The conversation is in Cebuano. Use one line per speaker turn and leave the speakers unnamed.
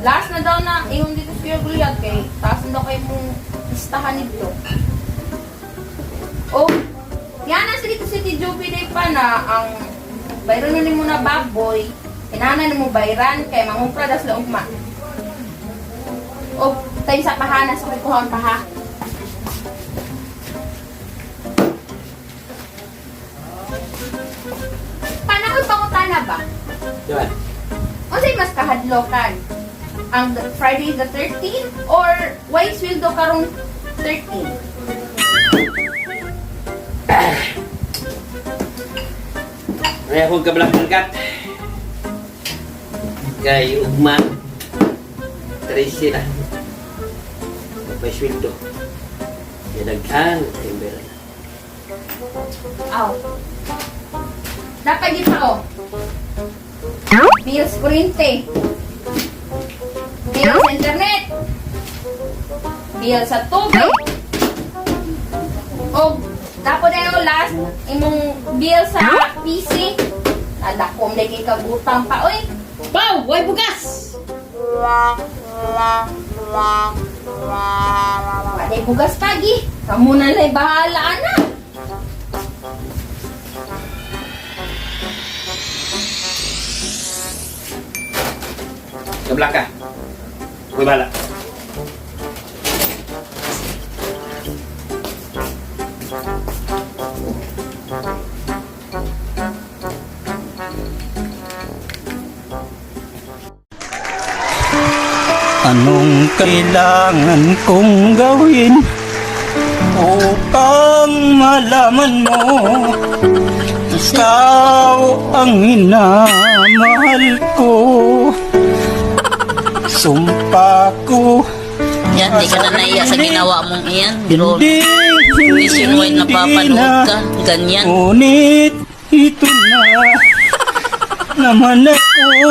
Last na daw na ingon dito si Kuya Goliath kay taas na daw kay mong istahan nito. Oh, yan na dito si Titi Joby day pa na ang bayron na nimo na baboy. Inana nimo bayran kay mangumpra das la ugma. O tayo sa pahana sa kukuha ang paha. Panahon pangutana ba?
Diba?
Unsay mas kahadlokan? Ang Friday the 13th or why sweldo karong 13?
May akong kabalak-balkat. Kay ugma. 13 na. May sweldo. Kaya daghan. Kay pera na.
Aw. Dapat di pa oh. Bills kuryente. Bills sa internet. Bills sa tubig. O dapat na yung last imong bill sa PC. Nadakom na kay kagutang pa oy.
Pau, way bugas!
Walay bugas pagi. Kamu na lay bahala ana.
Kabalak ka. Ako'y bahala.
Anong kailangan kong gawin upang malaman mo ikaw ang minamahal ko? Sumpa ko
Yan, di ka na naiya sa ginawa mong iyan. Pero
hindi,
nationwide
hindi
napapanood
na.
ka. Ganyan.
Ngunit ito na naman ako.